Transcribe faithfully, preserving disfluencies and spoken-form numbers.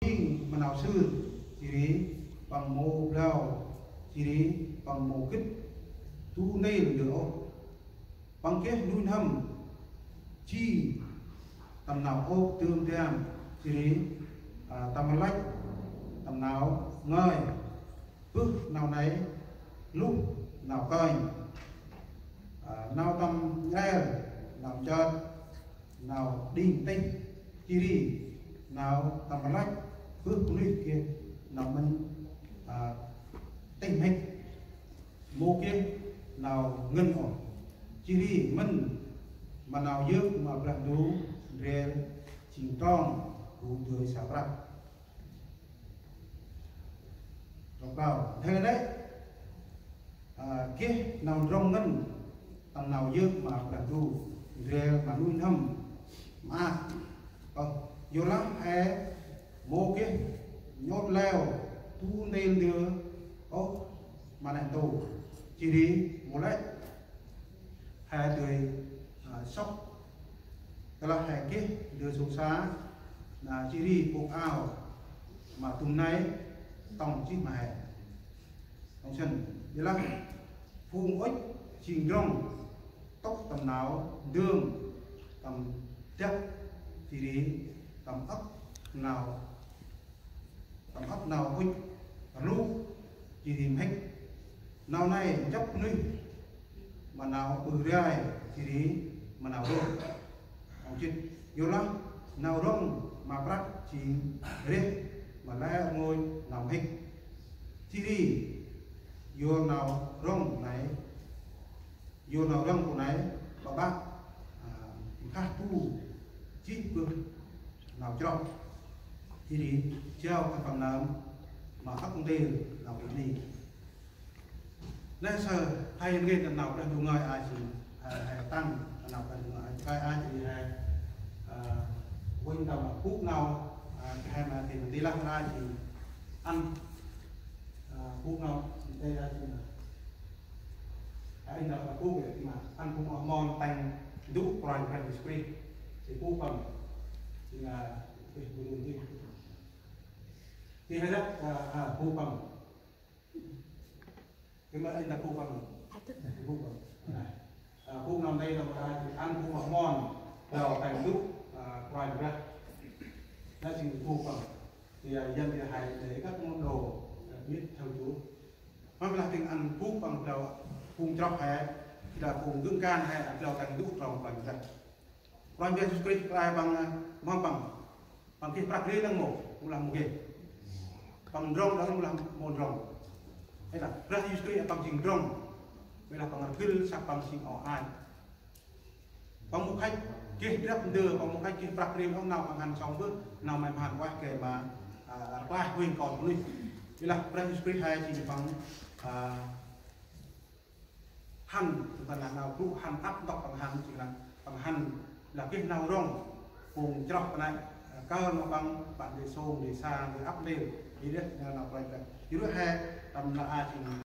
Ing ma nau sưr, jêh ri păng mâu blao, jêh ri păng mâu gĭt du ntil ndơ ôh. Păng geh nuih n'hâm ji tâm nau ôp tơm dam, jêh ri, a, tâm rlăch tâm nau ngơi. Bơh nau nây luh nau kơnh, a, nau tâm ngrel, nau chơt, nau đing tih, jêh ri nau tâm rlăch. Bơh bunuyh geh nau mĭn, a, tih mhĭk, mâu geh nau ngăn ôh. Jêh ri mĭn ma nau yơk ma Brah Ndu ndrel jêng trong gŭ dơi sa prăk. Trong prao, nthel nây, a, geh nau ndrŏng ngăn tâm nau yơk ma Brah Ndu ndrel ma nuih n'hâm maak. Ơ, yorlah he mâu geh nhôt leo du ntil ndơ ôh ma neh ntu. Jêh ri mâu lĕ he dơi, a, sŏk, tơlah he geh ndơ sông sa, na jêh ri pôk ao ma dŭm nây tŏng jêh ma he. Tŏng sĭn, yorlah phung ŭch jêng ndrŏng tŭk tâm nau ndơm, tâm dăp, jêh ri tâm âk nau tâm âk nau ŭch rluh, jêh ri mhĭk. Nau nây njăp bunuyh ma nau ƀư rai, jêh ri ma nau rông. Ơ, jêh yorlah nau rŏng ma prăk jêng rêh ma lĕ rngôch nau mhĭk. Jêh ri yor nau rŏng nây, yor nau rŏng pô nây ƀaƀă, a, nkhah bu jêh bơh nau chroh. Jêh ri jao khân păng nơm ma âk ntil nau bơh ni. Nây saơ he ngăn tâm nau Brah Ndu ngơi a jêng, a, he tăng tâm nau Brah Ndu ngơi a jêng he, a, vinh tâm bôk nau, a, he ma tĭng nti lah a jêng ăn, a, bôk nau nti a jêng A, inh đọc là phung, ma ăn phung oh mon tâng ndŭ Kôranh Brah Yêsu Krist. Thì phung păng, thì là, thì phung păng, thì hơi đọc, à, à, phung păng. Thì mà inh đọc phung păng. Thì phung păng. À, à, phung năm đây là một ai, thì ăn phung oh mon đọc tâng ndŭ, à, Kôranh Brah. Đó chính phung păng. Thì, à, dân thì hãy để các món đồ, à, biết theo Chúa. Mâm lah tĭng ăn phung păng blao, phung chroh he, jêh lah phung gŭ kan he, blao tâng ndŭ trong Kôranh Brah. Kôranh Brah Yêsu Krist kơt păng, mâm păng, păng geh prăk ri lăng mâu, mâu lah mâu geh. Păng ndrŏng đŏng, mâu lah mâu ndrŏng. Ê lah, Brah Yêsu Krist păng jêng ndrŏng. Ê lah păng rgâl, săk păng jêng o ai. Păng mâu khlăch geh drăp ndơ, păng mâu khlăch geh prăk ri, ơ, nau păng hăn sŏng bơh, nau may mhan ueh gay ma, a, rklaih huêng kon bunuyh. Ê lah Brah Yêsu Krist he jêng păng, a, hăn, ƀă lah nau gŭ hăn ăp ntŭk păng hăn, jêng lah păng hăn lah geh nau rŏng, phung chroh păng nây, a, kơl ma păng, păng đê sông, đê sa, đê ăp đê, ê lah nau, nau Kôranh Brah. Ê lah he, tâm nau a jêng